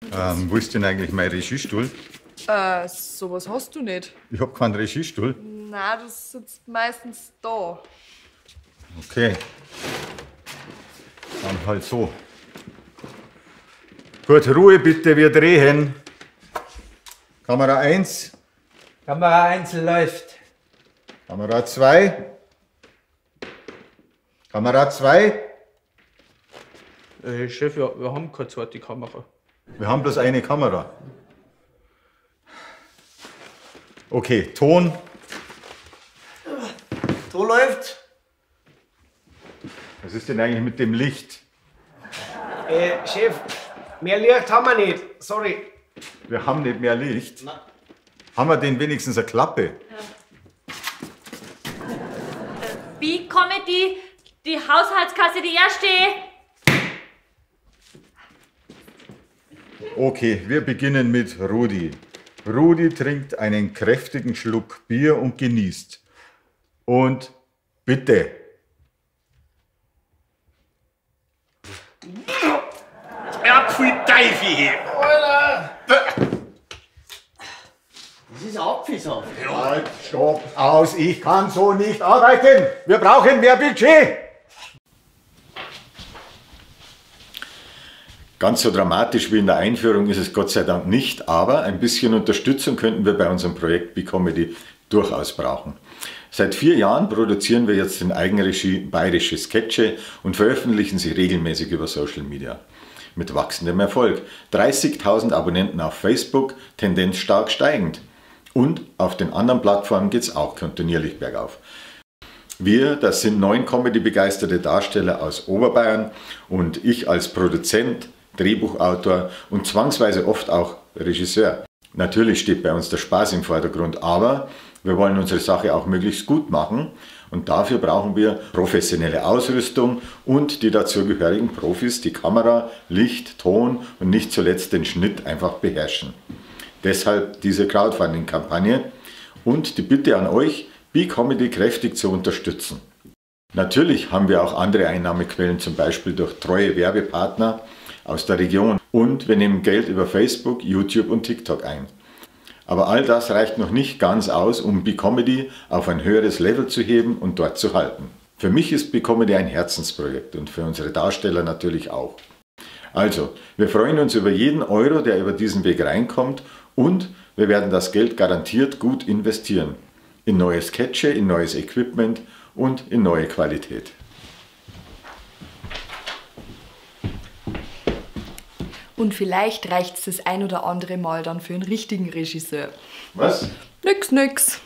Wo ist denn eigentlich mein Regiestuhl? Sowas hast du nicht. Ich hab keinen Regiestuhl. Na, du sitzt meistens da. Okay. Dann halt so. Gut, Ruhe bitte, wir drehen. Kamera 1. Kamera 1 läuft. Kamera 2. Kamera 2. Chef, wir haben keine zweite Kamera. Wir haben bloß eine Kamera. Okay, Ton. Ton läuft. Was ist denn eigentlich mit dem Licht? Chef, mehr Licht haben wir nicht. Sorry. Wir haben nicht mehr Licht? Nein. Haben wir denn wenigstens eine Klappe? Ja. B-Comedy, die Haushaltskasse, die erste. Okay, wir beginnen mit Rudi. Rudi trinkt einen kräftigen Schluck Bier und genießt. Und bitte. Ja, pfui Teufel hier. Alter! Das ist Apfelsaft. Halt, stopp, aus, ich kann so nicht arbeiten. Wir brauchen mehr Budget. Ganz so dramatisch wie in der Einführung ist es Gott sei Dank nicht, aber ein bisschen Unterstützung könnten wir bei unserem Projekt B-Comedy durchaus brauchen. Seit 4 Jahren produzieren wir jetzt in Eigenregie bayerische Sketche und veröffentlichen sie regelmäßig über Social Media. Mit wachsendem Erfolg. 30.000 Abonnenten auf Facebook, Tendenz stark steigend. Und auf den anderen Plattformen geht's auch kontinuierlich bergauf. Wir, das sind 9 Comedy-begeisterte Darsteller aus Oberbayern und ich als Produzent, Drehbuchautor und zwangsweise oft auch Regisseur. Natürlich steht bei uns der Spaß im Vordergrund, aber wir wollen unsere Sache auch möglichst gut machen und dafür brauchen wir professionelle Ausrüstung und die dazugehörigen Profis, die Kamera, Licht, Ton und nicht zuletzt den Schnitt einfach beherrschen. Deshalb diese Crowdfunding-Kampagne und die Bitte an euch, B-Comedy kräftig zu unterstützen. Natürlich haben wir auch andere Einnahmequellen, zum Beispiel durch treue Werbepartner aus der Region. Und wir nehmen Geld über Facebook, YouTube und TikTok ein. Aber all das reicht noch nicht ganz aus, um B-Comedy auf ein höheres Level zu heben und dort zu halten. Für mich ist B-Comedy ein Herzensprojekt und für unsere Darsteller natürlich auch. Also, wir freuen uns über jeden Euro, der über diesen Weg reinkommt und wir werden das Geld garantiert gut investieren. In neue Sketche, in neues Equipment und in neue Qualität. Und vielleicht reicht's das ein oder andere Mal dann für einen richtigen Regisseur. Was? Nix, nix.